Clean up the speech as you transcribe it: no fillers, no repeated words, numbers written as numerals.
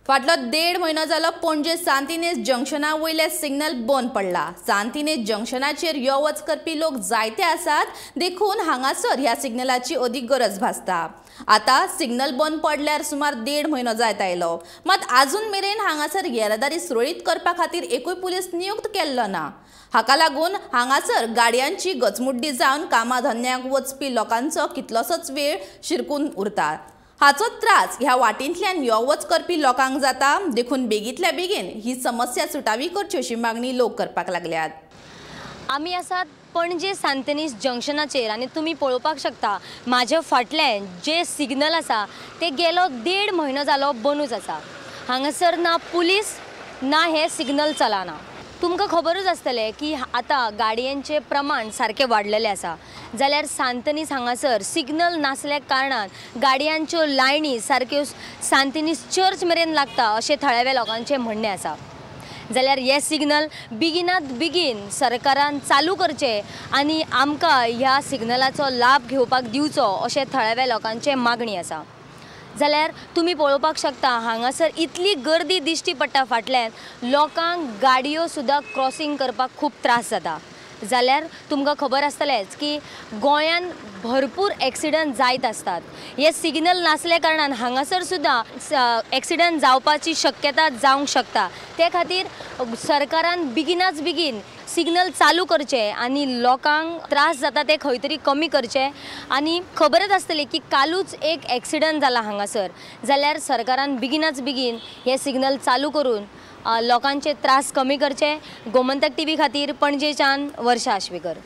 फाटलो 1.5 म्हयनो जालो पणजे सांतिनेज जंक्शना वयले सिग्नल बंद पडला। सांतिनेज जंक्शनाचेर यो वच करपी लोक जायते आसात, देखून हांगासर ह्या सिग्नलाची अदीक गरज भासता। आतां सिग्नल बंद पडल्यार सुमार 1.5 म्हयनो जायत आयलो, मात आजून मेरेन हांगासर येरादारी सुरळीत करपा खातीर एकूय पुलीस नियुक्त केल्लो ना। हाका लागून हांगासर गाडयांची गचमुड्डी जावन कामा धंद्याक वचपी लोकांचो कितलोसोच वेळ शिरकून उरता। हाचो त्रास ह्या वाटेंतल्यान यो वच करपी लोकांक जाता, देखून बेगीतल्या बेगीन ही समस्या सुटावी करची अशी मागणी लोक करपाक लागल्यात। आमी आसात पणजे सांतिनेज जंक्शनाचेर आनी तुमी पळोवपाक शकता म्हाज्या फाटल्यान जे सिग्नल आसा ते गेलो 1.5 म्हयनो जालो बंदूच आसा। हांगासर ना पुलीस ना हे सिग्नल चलना। तुमकां खबरूच आसतलें की आतां गाडयांचें प्रमाण सारकें वाडलेलें आसा, जाल्यार सांतिनेज हांगासर सिग्नल नासल्या कारणान गाडयांच्यो लायनी सारक्यो सांतिनेज चर्च मेरेन लागता अशें थळाव्या लोकांचें म्हणणें आसा। जाल्यार हे सिग्नल बेगिनात बेगीन सरकारान चालू करचें आनी आमकां ह्या सिग्नलाचो लाभ घेवपाक दिवचो अशें थळाव्या लोकांचें मागणी आसा। जाल्यार तुमी पळोवपाक शकता हांगासर इतली गर्दी दिश्टी पडटा, फाटल्यान लोकांक गाडयो सुद्दां क्रॉसिंग करपाक खूब त्रास जाता। जाल्यार तुमकां खबर आसतलेंच की गोंयान भरपूर एक्सिडंट जायत आसतात। हे सिग्नल नासल्या कारणान हांगासर सुद्दां एक्सिडंट जावपाची शक्यता जावंक शकता। ते खातीर सरकारान बेगिनाच बेगीन सिग्नल चालू करचे आनी लोकांक त्रास जाता ते खंय तरी कमी करचे। आनी खबरच आसतली की कालूच एक एक्सिडंट जाला हांगासर, जाल्यार सरकारान बेगिनाच बेगीन हे सिग्नल चालू करून लोकांचे त्रास कमी करचे। गोमंतक टीव्ही खातीर पणजेच्यान वर्षा आश्वेकर।